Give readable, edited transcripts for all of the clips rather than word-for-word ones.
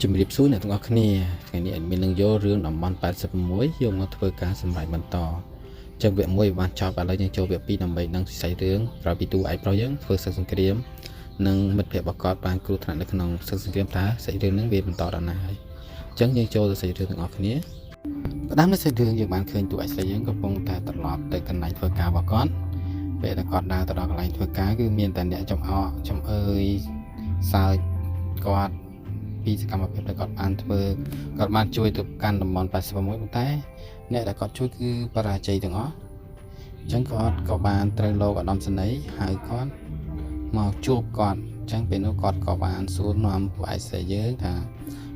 ជំរាបសួរអ្នកទាំងអស់គ្នាថ្ងៃនេះ admin នឹងយករឿងតំបន់86យកមកធ្វើការសម្រេចបន្តអញ្ចឹងវគ្គ1បានចប់ឥឡូវយើងចូលវគ្គ2ដើម្បីដឹងវិស័យរឿងក្រោយពីតួឯកប្រុសយើងធ្វើសឹកសង្គ្រាមនិងមិត្តភ័ក្តិរបស់គាត់បានគ្រោះថ្នាក់នៅក្នុងសឹកសង្គ្រាមតើសាច់រឿងហ្នឹងវាបន្តដល់ណាហើយអញ្ចឹងយើងចូលទៅសាច់រឿងទាំងអស់គ្នាផ្ដើមនៅសាច់រឿងយើងបានឃើញតួឯកស្រីយើងកំពុងតែត្រឡប់ទៅកន្លែងធ្វើការរបស់គាត់ពេលដែលគាត់ដើរទៅដល់កន្លែងធ្វើការគឺមានតែអ្នកចំអកចំអើយសើចគាត់ ពីសកម្មភាពដែលគាត់បានធ្វើគាត់បានជួយទៅកាន់តំបន់86ប៉ុន្តែអ្នកដែលគាត់ជួយគឺបរាជ័យទាំងអស់អញ្ចឹងគាត់ក៏បានត្រូវលោកឧត្តមសេនីយ៍ហៅគាត់មកជួបគាត់អញ្ចឹងពេលនោះគាត់ក៏បានសួរនាំពួកឯកស្រីយើងថា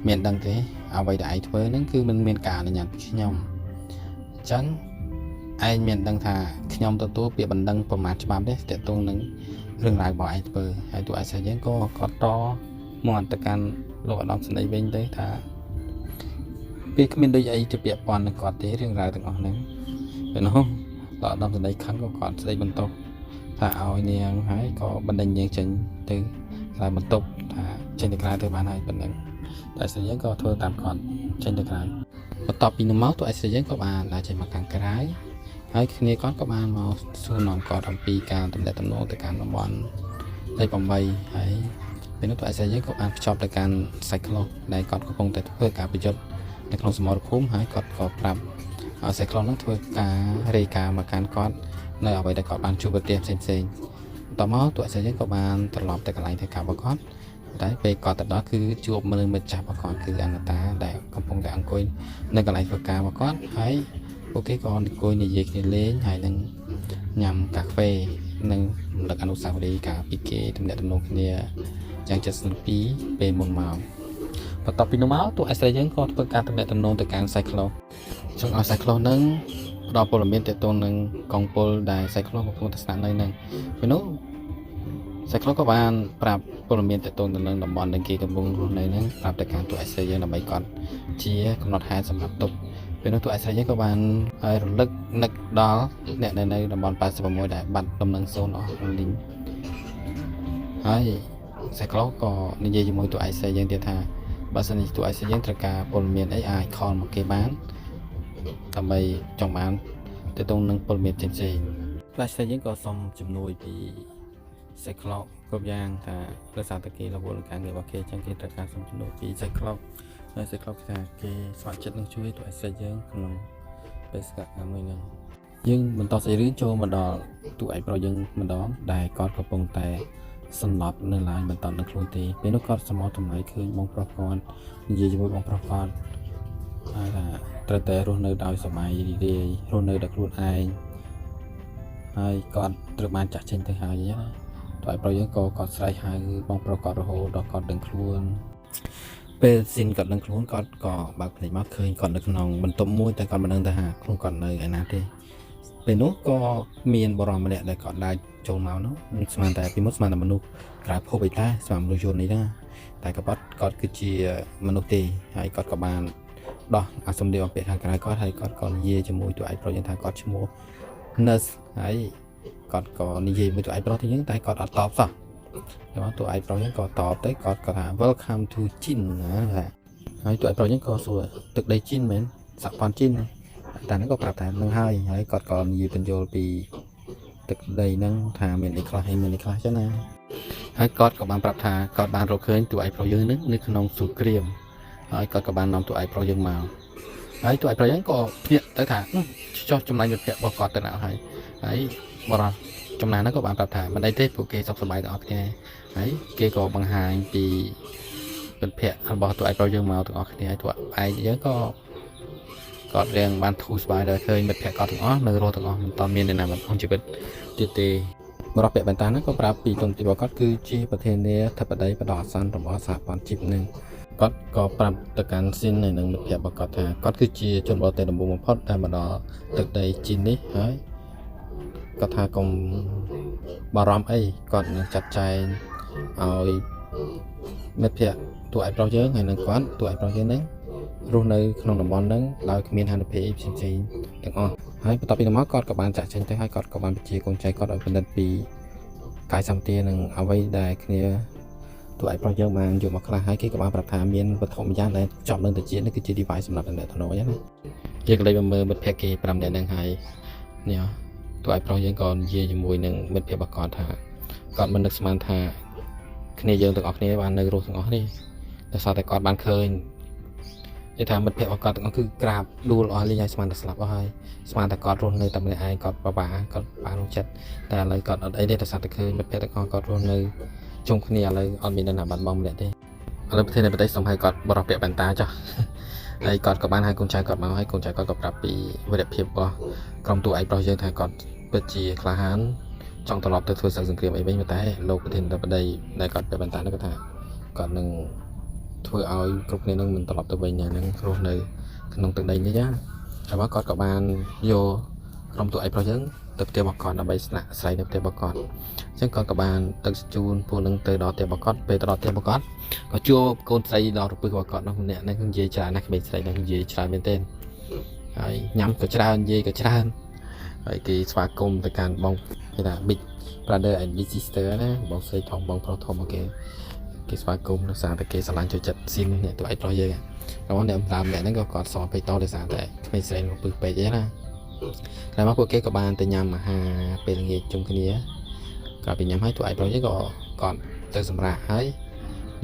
មានដឹងទេអ្វីដែលឯងធ្វើហ្នឹងគឺមិនមានការអនុញ្ញាតពីខ្ញុំអញ្ចឹងឯងមានដឹងថាខ្ញុំទទួលពាក្យបណ្ដឹងប្រមាថច្បាប់ទេទាក់ទងនឹងរឿងរ៉ាវរបស់ឯងធ្វើហើយតួឯកស្រីយើងក៏គាត់តមកទៅកាន់លោកឧត្តមសេនីយ៍វិញទៅថាវាគ្មានដូចអីទៅពាក់ព័ន្ធនឹងគាត់ទេរឿងរ៉ាវទាំងអស់ហ្នឹងពេលនោះលោកឧត្តមសេនីយ៍ខឹងក៏គាត់ស្ដីបន្ទោសថាឲ្យនាងហើយក៏បណ្ដេញនាងចេញទៅក្រៅបន្ទប់ថាចេញទៅក្រៅទៅបានហើយប៉ុណ្ណឹងតែស្រីយើងក៏ធ្វើតាមគាត់ចេញទៅក្រៅបន្ទាប់ពីនោះមកតួឯកស្រីយើងក៏បានដើរចេញមកខាងក្រៅហើយគ្នាគាត់ក៏បានមកសួរនាំគាត់អំពីការទំនាក់ទំនងទៅកាន់តំបន់លេខ8ហើយ ពេលនោះតួឯកស្រីយើងក៏បានភ្ជាប់ទៅកាន់សាច់ក្លុសដែលគាត់កំពុងតែធ្វើការប្រយុទ្ធនៅក្នុងសមរភូមិហើយគាត់ក៏ប្រាប់ឲ្យសាច់ក្លុសនោះធ្វើការរាយការណ៍មកកាន់គាត់នៅអ្វីដែលគាត់បានជួបប្រទះផ្សេងផ្សេងៗបន្តមកតួឯកស្រីយើងក៏បានត្រឡប់ទៅកន្លែងធ្វើការរបស់គាត់តែពេលគាត់ទៅដល់គឺជួបមើលមិត្តចាស់របស់គាត់គឺអនតាដែលកំពុងតែអង្គុយនៅកន្លែងធ្វើការរបស់គាត់ហើយពួកគេក៏អង្គុយនិយាយគ្នាលេងហើយនឹងញ៉ាំកាហ្វេនិងរំលឹកអនុស្សាវរីយ៍កាលពីគេទំនាក់ទំនងគ្នា យ៉ាងចិត្តស្និទ្ធពីពេលមុនមកបន្ទាប់ពីនោះមកតួឯកស្រីយើងក៏ធ្វើការទំនាក់ទំនងទៅកាន់សាច់ក្លូចង់ឲ្យសាច់ក្លូនឹងផ្ដល់ព័ត៌មានទាក់ទងនឹងកងពលដែលសាច់ក្លូកំពុងតែស្នាក់នៅនឹងពេលនោះសាច់ក្លូក៏បានប្រាប់ព័ត៌មានទាក់ទងទៅនឹងតំបន់ដែលគេកំពុងរស់នៅនឹងប្រាប់ទៅកាន់តួឯកស្រីយើងដើម្បីគាត់ជាកំណត់ហេតុសម្រាប់ទុកពេលនោះតួឯកស្រីយើងក៏បានឲ្យរលឹកនឹកដល់អ្នកដែលនៅតំបន់86ដែលបាត់ដំណឹងសូន្យអស់លីងហើយ សាក្លោក៏និយាយជាមួយតួឯកស្រីយើងទៀតថាបើសិនជាតួឯកស្រីយើងត្រូវការព័ត៌មានអីអាច call មកគេបានដើម្បីចង់បានទៅតងនឹងព័ត៌មានផ្សេងៗតួឯកស្រីយើងក៏សុំជំនួយពីសាក្លោគ្រប់យ៉ាងថាដោយសារតែគេរវល់នឹងការងាររបស់គេអញ្ចឹងគេត្រូវការសុំជំនួយពីសាក្លោហើយសាក្លោថាគេស្ម័គ្រចិត្តនឹងជួយតួឯកស្រីយើងក្នុងបេសកកម្មមួយហ្នឹងយើងបន្តសាច់រឿងចូលមកដល់តួឯកប្រុសយើងម្ដងដែលគាត់កំពុងតែ សន្លប់នៅឡើយបន្តនឹងខ្លួនទេពេលនោះគាត់សមតម្លៃឃើញបងប្រុសគាត់និយាយជាមួយបងប្រុសគាត់ហើយថាត្រូវតែរស់នៅដោយសប្បាយរីករាយរស់នៅដោយខ្លួនឯងហើយគាត់ត្រូវបានចាក់ចេញទៅហើយអញ្ចឹងណាតើឲ្យប្រុសយើងក៏គាត់ស្រែកហៅបងប្រុសគាត់រហូតដល់គាត់ដឹងខ្លួនពេលស៊ីនគាត់ដឹងខ្លួនគាត់ក៏បើកភ្នែកមកឃើញគាត់នៅក្នុងបន្ទប់មួយតែគាត់មិនដឹងថាខ្លួនគាត់នៅឯណាទេ ពេលនោះក៏មានបរិមម្នាក់ដែលគាត់ដើរចូលមកនោះស្មានតែពីមុនស្មានតែមនុស្សក្រៅភពអីតាស្មានមនុស្សយន្តនេះណាតែក៏គាត់គាត់គឺជាមនុស្សទេហើយគាត់ក៏បានដោះអាសម្លៀកបំពាក់ខាងក្រៅគាត់ហើយគាត់ក៏និយាយជាមួយតួឯកប្រុសយើងថាគាត់ឈ្មោះ nurse ហើយគាត់ក៏និយាយមួយតួឯកប្រុសទៅយើងតែគាត់អត់តបសោះតែមកតួឯកប្រុសយើងក៏តបទៅគាត់ក៏ថា welcome to ជីន ណាហើយតួឯកប្រុសយើងក៏សួរទឹកដីជីនមែនសហព័ន្ធជីន តែហ្នឹងក៏ប្រាប់ថានឹងហើយហើយគាត់ក៏និយាយបញ្យល់ពីទឹកដីហ្នឹងថាមានអីខ្លះហើយមានអីខ្លះចឹងណាហើយគាត់ក៏បានប្រាប់ថាគាត់បានរកឃើញតួឯកប្រុសយើងហ្នឹងនៅក្នុងសង្គ្រាមហើយគាត់ក៏បាននាំតួឯកប្រុសយើងមកហើយតួឯកប្រុសយើងក៏ភ្ញាក់ទៅថាចុះចំណែកមិត្តភក្តិរបស់គាត់ទៅណាហើយហើយបរិចំណានហ្នឹងក៏បានប្រាប់ថាមិនអីទេពួកគេសុខសប្បាយទាំងអស់គ្នាហើយគេក៏បង្ហាញពីមិត្តភក្តិរបស់តួឯកប្រុសយើងមកទាំងអស់គ្នាហើយតួឯកយើងក៏ គាត់រៀងបានធូរស្បើយដល់ឃើញមិត្តភក្តិគាត់ទាំងអស់នៅរស់ទាំងអស់មិនតមានអ្នកណាបាត់បង់ជីវិតទៀតទេបរិបពាក់បន្តាហ្នឹងក៏ប្រាប់ពីទុនទីរបស់គាត់គឺជាប្រធានាធិបតីបដិអាសន្នរបស់សហព័ន្ធជីពនឹងគាត់ក៏ប្រាប់ទៅកាន់ស៊ីននៅនឹងមិត្តភក្តិរបស់គាត់ថាគាត់គឺជាជនបរទេសដំបូងបំផុតដែលមកដល់ទឹកដីជីននេះហើយគាត់ថាកុំបារម្ភអីគាត់នឹងចាត់ចែងឲ្យមិត្តភក្តិតួឯកប្រុសយើងហើយនឹងគាត់តួឯកប្រុសយើងហ្នឹង រស់នៅក្នុងតំបន់ហ្នឹងដោយគ្មានហានិភ័យផ្សេងៗទាំងអស់ហើយបន្ទាប់ពីនោះមកគាត់ក៏បានចាក់ចេញទៅហើយគាត់ក៏បានបញ្ជាកូនចៅគាត់ឲ្យពិនិត្យពី កាយសម្បទានិងអ្វីដែលគ្នា តួឯកប្រុសយើងបានយកមកខ្លះហើយគេក៏បានប្រាប់ថាមានវត្ថុម្យ៉ាងដែលជាប់នឹងត្រចៀកនេះគឺជា device សម្រាប់តំណែងតំណងណាយើងក៏លេចមកមើលមិត្តភក្តិគេ5នាក់ហ្នឹងហើយនេះតួឯកប្រុសយើងក៏និយាយជាមួយនឹងមិត្តភក្តិរបស់គាត់ថាគាត់មិននឹកស្មានថាគ្នាយើងទាំងអស់គ្នាបាននៅរស់ទាំងអស់នេះដោយសារតែគាត់បានឃើញនិយាយថាមិត្តភក្តិរបស់គាត់ទាំងអស់គឺក្រាបដួលអស់លេងហើយស្មានតែស្លាប់អស់ហើយស្មានតែគាត់រស់នៅតែម្នាក់ឯងគាត់បបាគាត់បានរងចិត្តតែឥឡូវគាត់អត់អីទេដោយសារតែឃើញមិត្តភក្តិទាំងអស់គាត់រស់នៅជុំគ្នាឥឡូវអត់មាននរណាបាត់បង់ម្នាក់ទេឥឡូវប្រធានប្រទេសសូមឲ្យគាត់បរោះពាក់បន្តាចុះ ហើយគាត់ក៏បានឲ្យកូនចៅគាត់មកហើយកូនចៅគាត់ក៏ប្រាប់ពីវីរភាពរបស់ក្រុមតួឯកប្រុសយើងថាគាត់ពិតជាក្លាហានចង់ត្រឡប់ទៅធ្វើសឹកសង្គ្រាមអីវិញប៉ុន្តែលោកប្រធានបតីដែលគាត់ពាក់បន្តានោះគាត់ថាគាត់នឹងធ្វើឲ្យគ្រប់គ្នានឹងមិនត្រឡប់ទៅវិញហ្នឹងរស់នៅក្នុងទឹកដីនេះណាហើយមកគាត់ក៏បានយកក្រុមតួឯកប្រុសយើងទៅផ្ទះរបស់គាត់ដើម្បីស្នាក់ស្រីនៅផ្ទះរបស់គាត់អញ្ចឹងគាត់ក៏បានដឹកជញ្ជូនពួកនឹងទៅដល់ផ្ទះរបស់គាត់ពេលទៅដល់ផ្ទះរបស់គាត់ ក៏ជួបកូនស្រីដល់រពឹសរបស់គាត់នោះម្នាក់ហ្នឹងនិយាយច្រើនណាស់ក្មេងស្រីហ្នឹងនិយាយច្រើនមែនទែនហើយញ៉ាំក៏ច្រើននិយាយក៏ច្រើនហើយគេស្វាគមន៍ទៅកាន់បងគេថា big brother and big sister ណាបងស្រីធំបងប្រុសធំរបស់គេគេស្វាគមន៍ដោយសារតែគេស្រឡាញ់ចូលចិត្តស៊ីនអ្នកតួឯកប្រុសយើងរបស់អ្នកដើមម្នាក់ហ្នឹងក៏គាត់សពេកតដោយសារតែក្មេងស្រីរពឹសពេកអីណាក្រោយមកពួកគេក៏បានទៅញ៉ាំអាហារពេលល្ងាចជុំគ្នាក្រោយពីញ៉ាំហើយតួឯកប្រុសយើងក៏គាត់ទៅសម្រាកហើយ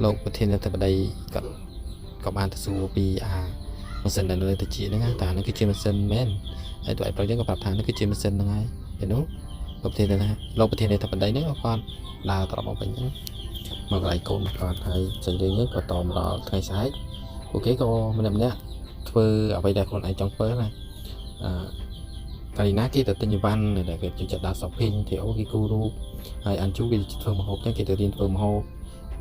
លោកប្រធានាធិបតីគាត់ក៏បានទៅសួរពីអាម៉ាស៊ីនដែលនៅលើត្រចៀកហ្នឹងណាតើហ្នឹងគឺជាម៉ាស៊ីនមែនហើយតួឯកប្រុសយើងក៏ប្រាប់ថាហ្នឹងគឺជាម៉ាស៊ីនហ្នឹងហើយពេលនោះលោកប្រធានថាលោកប្រធានាធិបតីហ្នឹងក៏គាត់ដើរត្រឡប់មកវិញហ្នឹងមកកន្លែងកូនរបស់គាត់ហើយចេញរឿងហ្នឹងក៏តមកដល់ថ្ងៃស្អែកពួកគេក៏ម្នាក់ម្នាក់ធ្វើអ្វីដែលខ្លួនឯងចង់ធ្វើណាអឺកាលីណាគេទៅទិញអីវ៉ាន់ដែលគេចូលចិត្តដើរ shopping ទីអូគេគូរូបហើយអានជូគេធ្វើម្ហូបចឹងគេទៅរៀនធ្វើម្ហូប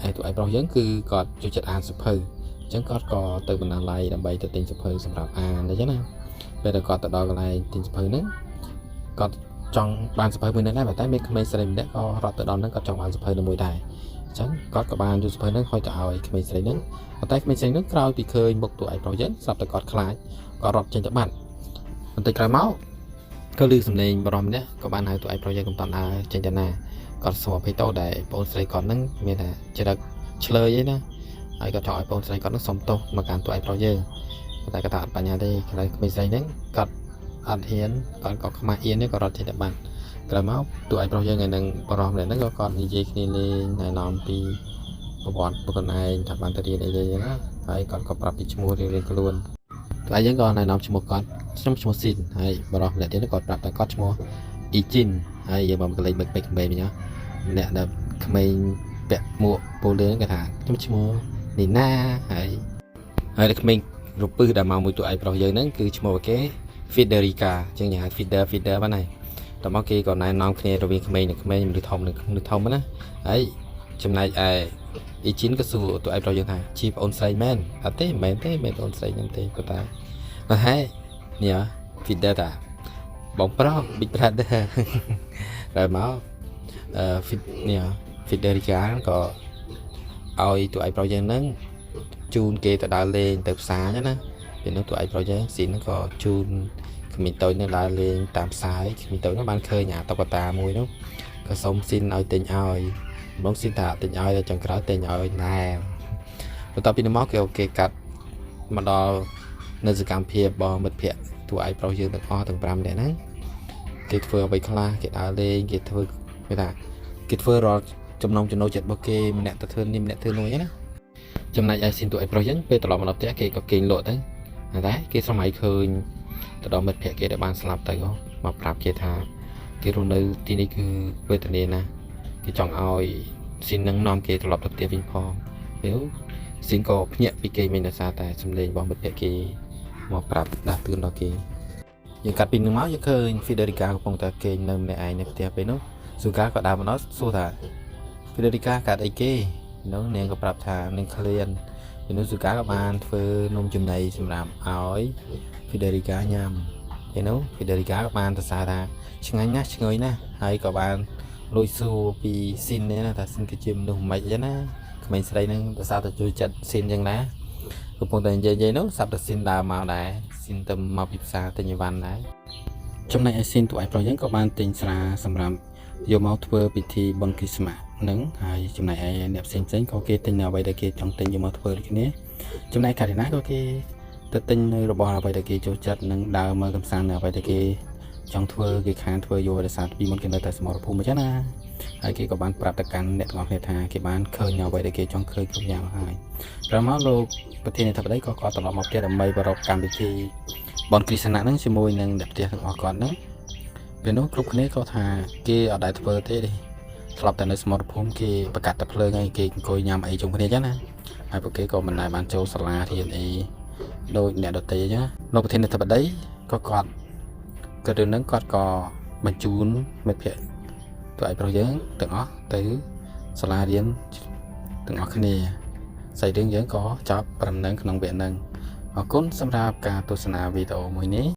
ឯតួឯកប្រុសយើងគឺគាត់ចូលចិត្តអានសៀវភៅអញ្ចឹងគាត់ក៏ទៅបណ្ណាល័យដើម្បីទៅទិញសៀវភៅសម្រាប់អានអញ្ចឹងណាពេលដែលគាត់ទៅដល់កន្លែងទិញសៀវភៅហ្នឹងគាត់ចង់បានសៀវភៅមួយហ្នឹងដែរប៉ុន្តែមានក្មេងស្រីម្នាក់ក៏រត់ទៅដល់ហ្នឹងគាត់ចង់បានសៀវភៅនោះមួយដែរអញ្ចឹងគាត់ក៏បានយកសៀវភៅហ្នឹងហុចទៅឲ្យក្មេងស្រីហ្នឹងប៉ុន្តែក្មេងស្រីហ្នឹងក្រោយពីឃើញមុខតួឯកប្រុសយើងស្រាប់តែគាត់ខ្លាចគាត់រត់ចេញទៅបាត់បន្តិចក្រោយមកក៏ឮសំឡេងបរិសម្នាក់ក៏បានហៅតួឯកប្រុសយើងកំតាន់ដើរចេញទៅណាគាត់ស្គាល់ភ័យតោដែលបងស្រីគាត់ហ្នឹងមានថាចរិតឆ្លើយឯណាហើយគាត់ចង់ឲ្យបងស្រីគាត់ហ្នឹងសុំទោសមកកាន់តួឯកប្រុសយើងប៉ុន្តែគាត់ថាអត់បញ្ហាទេកន្លែងក្មេងស្រីហ្នឹងគាត់អត់ហ៊ានគាត់ក៏ខ្មាស់អៀននេះក៏រត់ចេញទៅបានក្រោយមកតួឯកប្រុសយើងឯនឹងបរិសម្នាក់ហ្នឹងក៏គាត់និយាយគ្នាលេងណែនាំពីប្រវត្តិបុគ្គលឯងថាបានទៅរៀនអីទេណាហើយគាត់ក៏ប្រាប់ពីឈ្មោះរៀងៗខ្លួនតួឯកយើងក៏ណែនាំឈ្មោះគាត់ខ្ញុំឈ្មោះស៊ីនហើយបរិសម្នាក់ទៀតគាត់ប្រាប់ថាគាត់ឈ្មោះអ៊ីជីនហើយយើងមកកលេចបិទបិទក្មេងវិញណាម្នាក់ដែលក្មេងពាក់មួកពូលឿងគេថាខ្ញុំឈ្មោះនីណាហើយហើយក្មេងរពឹសដែលមកមួយតួឯកប្រុសយើងហ្នឹងគឺឈ្មោះគេ Federica អញ្ចឹងគេហៅ Feeder Feeder បានហើយតមកគេក៏ណែនាំគ្នារវាងក្មេងនិងក្មេងមនុស្សធំនិងមនុស្សធំណាហើយចំណែកឯអ៊ីជីនក៏សួរតួឯកប្រុសយើងថាជាប្អូនស្រីមែនអត់ទេមិនមែនទេមិនមែនប្អូនស្រីខ្ញុំទេគាត់ថាបើហេនេះ Feeder តាបងប្រុស Big Brother ហើយមកអឺ Fit នេះ Federica ក៏ឲ្យតួឯកប្រុសយើងហ្នឹងជូនគេទៅដើរលេងទៅផ្សារចឹងណាពេលនោះតួឯកប្រុសយើងស៊ីនហ្នឹងក៏ជូនក្មេងតូចហ្នឹងដើរលេងតាមផ្សារក្មេងតូចហ្នឹងបានឃើញអាតុក្កតាមួយនោះក៏សុំស៊ីនឲ្យទិញឲ្យបងស៊ីនថាទិញឲ្យតែចុងក្រោយទិញឲ្យណែបន្ទាប់ពីនោះមកគេគេកាត់មកដល់នៅសកម្មភាពរបស់មិត្តភ័ក្តិតួឯកប្រុសយើងទាំងអស់ទាំង5នាក់ហ្នឹងគេធ្វើអ្វីខ្លះគេដើរលេងគេធ្វើគេថាគេធ្វើរាល់ចំណងចំណូលចិត្តរបស់គេម្នាក់ទៅធ្វើនេះម្នាក់ធ្វើនោះអញ្ចឹងណាចំណែកឯស៊ីនតួឯកប្រុសយើងពេលត្រឡប់មកដល់ផ្ទះគេក៏គេងលក់ទៅតែគេស្រមៃឃើញទៅដល់មិត្តភ័ក្តិគេដែលបានស្លាប់ទៅមកប្រាប់គេថាគេរស់នៅទីនេះគឺវេទនាណាស់គេចង់ឲ្យស៊ីននឹងនាំគេត្រឡប់ទៅផ្ទះវិញផងពេលស៊ីនក៏ភ្ញាក់ពីគេមិនដោយសារតែសំឡេងរបស់មិត្តភ័ក្តិគេមកប្រាប់ដាស់តឿនដល់គេយើងកាត់ពីនឹងមកយើងឃើញ Federica កំពុងតែគេងនៅម្នាក់ឯងនៅផ្ទះពេលនោះស៊ូកាក៏ដើរមកដល់សួរថា Federica កាត់អីគេនោះនាងក៏ប្រាប់ថានាងឃ្លានពេលនោះស៊ូកាក៏បានធ្វើនំចំណីសម្រាប់ឲ្យ Federica ញ៉ាំពេលនោះ Federica ក៏បានសរសើរថាឆ្ងាញ់ណាស់ឈ្ងុយណាស់ហើយក៏បានលួចសួរពីស៊ីននេះណាថាស៊ីនគឺជាមនុស្សមិនអីចឹងណាក្មេងស្រីហ្នឹងដោយសារតែជួយចិត្តស៊ីនចឹងណាកំពុងតែនិយាយៗនោះស្រាប់តែស៊ីនដើរមកដែរស៊ីនទៅមកពីផ្សារទិញអីវ៉ាន់ដែរចំណែកឯស៊ីនតួឯកប្រុសយើងក៏បានទិញស្រាសម្រាប់យកមកធ្វើពិធីបុណ្យគ្រីស្មាស់ នឹងហើយចំណែកឯអ្នកផ្សេងផ្សេងៗក៏គេទិញនៅអ្វីដែលគេចង់ទិញយកមកធ្វើដូចគ្នាចំណែកការីណាក៏គេទៅទិញនៅរបស់អ្វីដែលគេចូលចិត្តនិងដើរមើលកំសាន្តនៅអ្វីដែលគេចង់ធ្វើគេខានធ្វើយកដោយសារពីមុនគេនៅតែសមរភូមិអញ្ចឹងណាហើយគេក៏បានប្រាប់ទៅកាន់អ្នកទាំងអស់គ្នាថាគេបានឃើញនៅអ្វីដែលគេចង់ឃើញគ្រប់យ៉ាងហើយក្រោយមកលោកប្រធានាធិបតីក៏គាត់ត្រឡប់មកផ្ទះដើម្បីប្រារព្ធកម្មវិធីបុណ្យគ្រីស្ទហ្នឹងជាមួយនឹងអ្នកផ្ទះទាំងអស់គាត់ហ្នឹងពេលនោះគ្រប់គ្នាក៏ថាគេអត់ដែលធ្វើទេធ្លាប់តែនៅសមរភូមិគេប្រកាសតែភ្លើងហើយគេអង្គុយញ៉ាំអីជុំគ្នាចឹងណាហើយពួកគេក៏មិនដែលបានចូលសាលារៀនអីដូចអ្នកដទៃចឹងលោកប្រធានាធិបតីក៏គាត់ក៏រឿងហ្នឹងគាត់ក៏បញ្ជូនមិត្តភក្តិតួឯកប្រុសយើងទាំងអស់ទៅសាលារៀនទាំងអស់គ្នាសាច់រឿងយើងក៏ចប់ត្រឹមហ្នឹងក្នុងវគ្គហ្នឹងអរគុណសម្រាប់ការទស្សនាវីដេអូមួយនេះ។